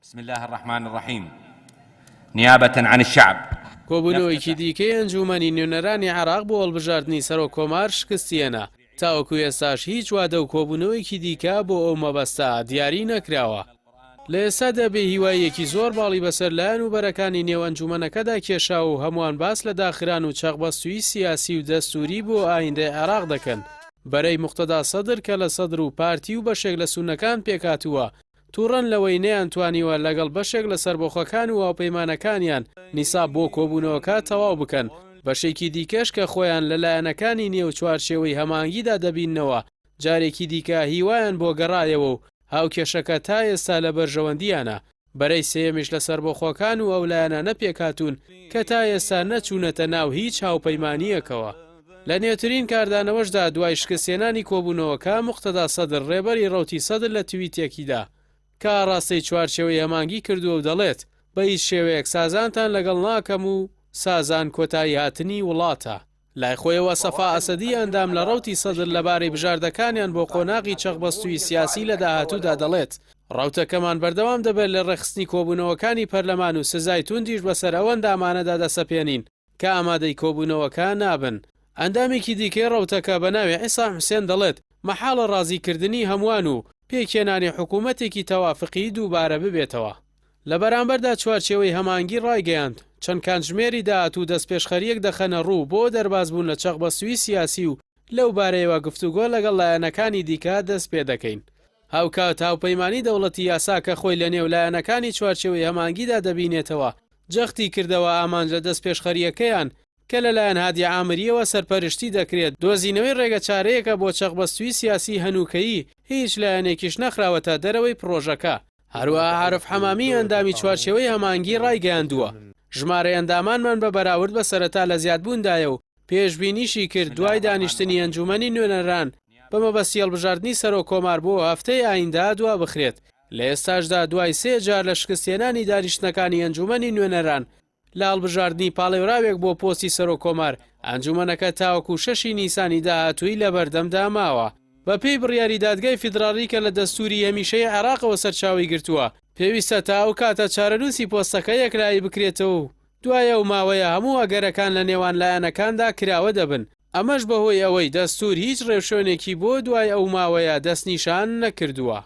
بسم اللە الرحمن الرحیم نیابە عن الشعب. کۆبوونەوەیەکی دیکەی ئەنجوومەنی نوێنەرانی عێراق بۆ هەڵبژاردنی سەرۆککۆمار شکستیهێنا، تاوەکو ئێستاش هیچ وادە و کۆبوونەوەیەکی دیکە بۆ ئەو مەبەستە دیاری نەکراوە. لە ئێستادا بێهیواییەکی زۆر باڵی بەسەر لایەن و بەرەکانی نێو ئەنجوومەنەکەدا کێشاوە و هەمووان باس لە داخران و چەقبەستوویی سیاسی و دەستووری بۆ ئایندەی عێراق دەکەن. بەرەی موقتەدا سەدر کە لە سەدر و پارتی و بەشێک لە سوننەکان پێکهاتووە، توڕەن لەوەی نەیانتوانیوە لەگەڵ بەشێک لە سەربەخۆکان و هاوپەیمانەکانیان نیساب بۆ کۆبوونەوەکە تەواو بکەن، بەشێکی دیکەش کە خۆیان لە لایەنەکانی نێو چوارچێوەی هەماهەنگیدا دەبیننەوە جارێکی دیکە هیوایان بۆ گەڕایەوە و هاوکێشەکە تا ئێستا لە بەرژەوەندییانە. بەرەی سێیەمیش لە سەربەخۆکان و ئەو لایەنانە پێکهاتوون کە تا ئێستا نەچوونەتە ناو هیچ هاوپەیمانییەکەوە. لە نوێترین کاردانەوەشدا دوای شکستهێنانی کۆبوونەوەکە، موقتەدا سەدر ڕێبەری ڕەوتی سەدر لە تویتێکیدا کە ئاڕاستەی چوارچێوەی هەمانگی کردووە و دەڵێت، بە هیچ شێوەیەک سازانتان لەگەڵ ناکەم و سازان کۆتاییهاتنی وڵاتە. لای خۆیەوە سەفا ئەسەدی ئەندام لە ڕەوتی سەدر لەبارەی بژاردەکانیان بۆ قۆناغی چەقبەستووی سیاسی لە داهاتوودا دەڵێت، ڕەوتەکەمان بەردەوام دەبێت لە ڕێکخستنی کۆبوونەوەکانی پەرلەمان و سزای توندیش بەسەر ئەو ئەندامانەدا دەسەپێنین کە ئامادەی کۆبوونەوەکە نابن. ئەندامێکی دیکەی ڕەوتەکە بە ناوی عیسام حوسێن دەڵێت، مەحاڵە ڕازیکردنی هەمووان و پێکهێنانی حکوومەتێکی تەوافقی دووبارە ببێتەوە. لە بەرامبەردا چوارچێوەی هەماهەنگی ڕایگەیاند، چەند کاتژمێری داهاتوو دەستپێشخەرییەک دەخەنە ڕوو بۆ دەربازبوون لە چەقبەستوویی سیاسی و لەو بارەیەوە گفتوگۆ لەگەڵ لایەنەکانی دیکە دەستپێدەکەین. هاوکات هاوپەیمانی دەوڵەتی یاسا کە خۆی لەنێو لایەنەکانی چوارچێوەی هەماهەنگیدا دەبینێتەوە، جەختی کردەوە ئامانج لە دەستپێشخەرییەکەیان کە لەلایەن هادی عامرییەوە سەرپەرشتی دەکرێت، دۆزینەوەی ڕێگەچارەیەکە بۆ چەقبەستووی سیاسی هەنووکەیی، هیچ لایەنێکیش نەخراوەتە دەرەوەی پڕۆژەکە. هەروەها عارف حەمامی ئەندامی چوارچێوەی هەماهەنگی ڕایگەیاندووە، ژمارەی ئەندامانمان بە بەراورد بە سەرەتا لە زیادبووندایە و پێشبینیشی کرد دوای دانیشتنی ئەنجوومەنی نوێنەران بە مەبەستی هەڵبژاردنی سەرۆک کۆمار بۆ هەفتەی ئایندە دوابخرێت، لە ئێستاشدا دوای سێ جار لە شکستهێنانی دانیشتنەکانی ئەنجوومەنی نوێنەران لە هەڵبژاردنی پاڵێوراوێک بۆ پۆستی سەرۆک کۆمار، ئەنجوومەنەکە تاوەکو شەشی نیسانی داهاتووی لەبەردەمدا ماوە. بەپێی بڕیاری دادگای فیدراڵی کە لە دەستووری هەمیشەیی عێراقەوە سەرچاوەی گرتووە، پێویستە تا ئەو کاتە چارەنووسی پۆستەکە یەکلایی بکرێتەوە و دوای ئەو ماوەیە هەموو ئەگەرەکان لە نێوان لایەنەکاندا کراوە دەبن، ئەمەش بەهۆی ئەوەی دەستوور هیچ ڕێوشوێنێکی بۆ دوای ئەو ماوەیە دەستنیشان نەکردووە.